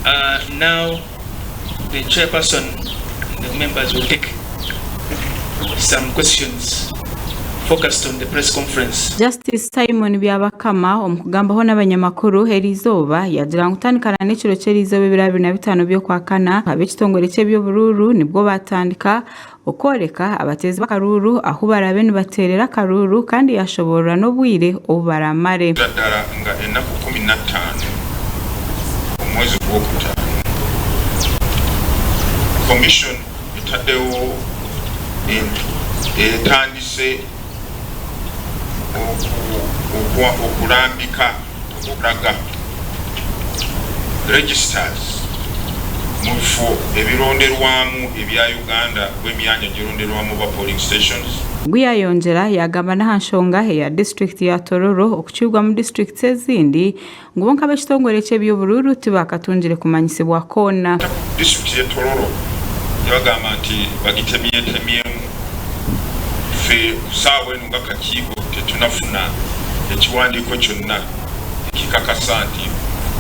Uh, now the chairperson and the members will take some questions focused on the press conference. Justice Simon Byabakama omu kugambaho n'abanyamakuru eriizooba yaagira ngu kutandikana n'ekiro ky'eriizooba ebiro 25 by'Okwakana, ab'ekitongore ky'eby'oburuuru nibwo baatandika okworeka abateezi b'akaruuru ahu baraabe nibateerera akaruuru kandi yaashoboorora n'obwire obu baraamare. Ddala nga ennaku 15 omwezi gwokutaano, Commission etaddewo etandise okulambika okulaga registers mu bifo ebironderwamu ebya Uganda oba emyanya egironderwamu oba polling stations. Ogu yayongyera yagamba n'aha nshonga eya disiturikiti ya Tororo okucwibwamu disiturikiti ezindi ngu bo nk'ab'ekitongore ky'eby'oburuuru tibakatungire kumanyisibwa koona. Disiturikiti y'e Tororo gyebagamba nti bagitemyetemyemu, ffe ku saawa eno ng'akakiiko tetunafuna ekiwandiiko kyonna ekikakasa nti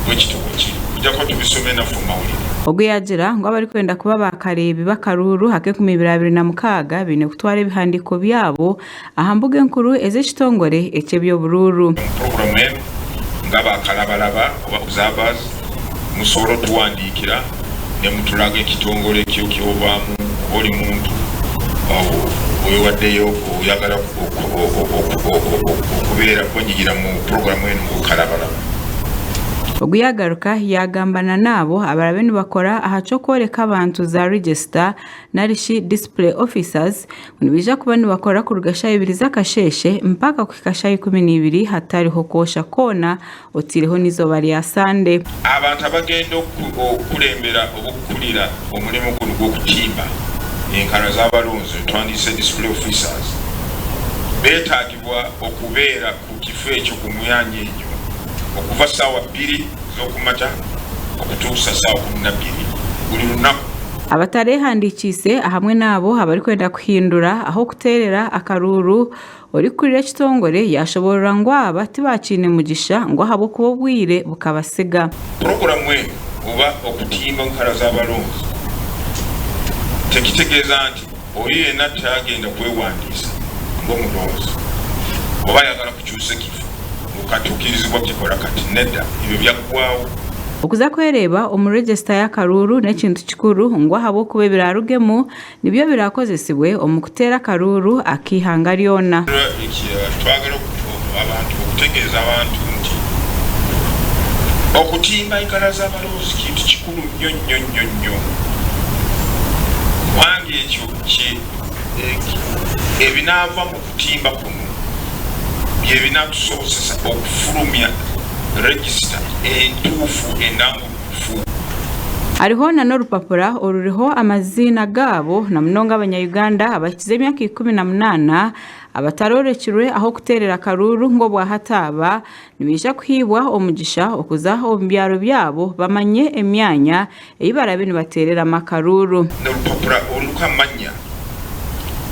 bwekityo bwekiri okujjako tubisome naffe mu mawulire. Ogu yaagira ngu abarikwenda kuba baakareebi b'akaruuru ak'enkumi ibiri 26 baine kutwara ebihandiiko byabo aha mbuga enkuru ez'ekitongore eky'eby'oburuuru. Omu puroguraamu enu nga bakalabalaba oba observers musobola otuwandiikira nemutulaga ekitongole ekyo kyovaamu oba oli muntu owewaddeyo oyagala okubeera kwenyigira mu puroguraamu enu ng'okalabalaba. Ogu yaagaruka yaagamba na n'abo abaraabe nibakora aha ky'okworeka abantu za register nari shi Display Officers ngu nibaija kuba nibakora kuruga shaaha ibiri z'akasheeshe mpaka kuhika shaaha 12 hatariho kwosha kwona otaireho n'eizooba rya Sande. Abantu abagenda okukulembera oba okukulira omulimu guno gw'okutimba enkara z'abalonzi otwandiise Display Officers beetaagibwa okubeera ku kifo ekyo ku myanya egyo okuva ssaawa bbiri z'okumakya okutuusa ssaawa 12 buli lunaku. Abatareehandiikiise ahamwe n'abo abarikwenda kuhindura ah'okuteerera akaruuru, orikukurira ekitongore yaashoboorora ngu aba tibaakiine mugisha ngu ahabw'okuba obwire bukabatsiga. Puroguramu eno oba okutimba enkara z'abalonzi tekitegeeza nti oyo yenna tagenda kwewandiisa ng'omulonzi oba ayagala kukyusa ekifo ngu kati okirizibwa kukikora kati. Nedda, ebyo byaggwawo. Okuza kwereeba omu register y'akaruuru n'ekintu kikuru ngu ahabw'okuba ebiraarugemu nibyo biraakozesibwe omu kuteera akaruuru ak'eihanga ryona. Twagala abantu okutegeeza abantu nti okutimba enkara z'abalonzi kintu kikuru nnyo nnyo nnyo nnyo kubanga ekyo kye ebinaava mu kutimba kuno bye binatusobozesa okufulumya regisita entuufu enambulukufu. Hariho na n'orupapura oruriho amaziina gaabo na munonga abanya-Uganda abahikize emyaka 18 abataroorekirwe ah'okuteerera akaruuru ngu obwahati aba nibaija kuhaibwa omugisha okuza omu byaro byabo bamanye emyanya ei baraabe nibateereramu akaruuru. N'orupapura oruriho amanya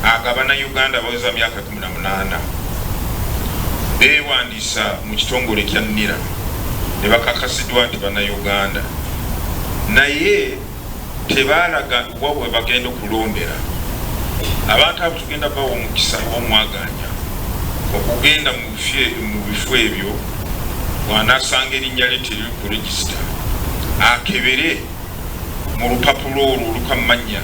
aga Bannayuganda abaweza myaka 18 beewandiisa mu kitongore kya nira ne bakakasidwa nti Bannayuganda naye tebaalaga wa webagenda okulondera. Abantu abo tugenda bawa omukisa oba omwagaanya okugenda mu bifo ebyo bw'anaasanga erinnya lye teriri ku register akebere mu lupapula olwo oluliko amannya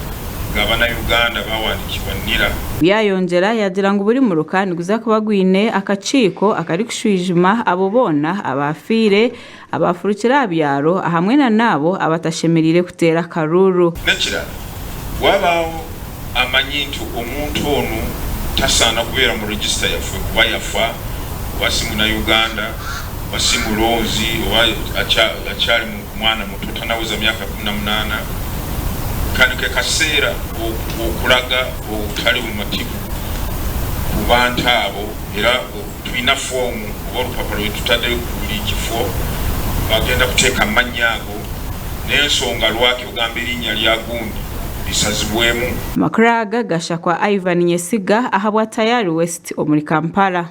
ga Bannayuganda abaawandikibwa nira. Yayongyera yaagira ngu buri muruka niguza kuba gwine akakiiko akarikushwijuma abo boona abaafiire, abaafurukire aha byaro ahamwe na n'abo abatashemereire kuteera akaruuru. N'ekirala, waabaaho amanyi nti omuntu onu tasaana kubeera mu register yaffe kuba yafa oba si Munayuganda oba si mulonzi oba akyali mwana muto tanaweza myaka 18, kano ke kaseera okulaga obutali bumativu ku bantu abo era tulina foomu oba olupapula lwetutaddeyo ku buli kifo bagenda kuteeka amannya ago n'ensonga lwaki ogamba erinnya lya gundi lisazibwemu. Amakuru aga gashakwa Ivan Nyesiga ahabwa Tayari West omuri Kampala.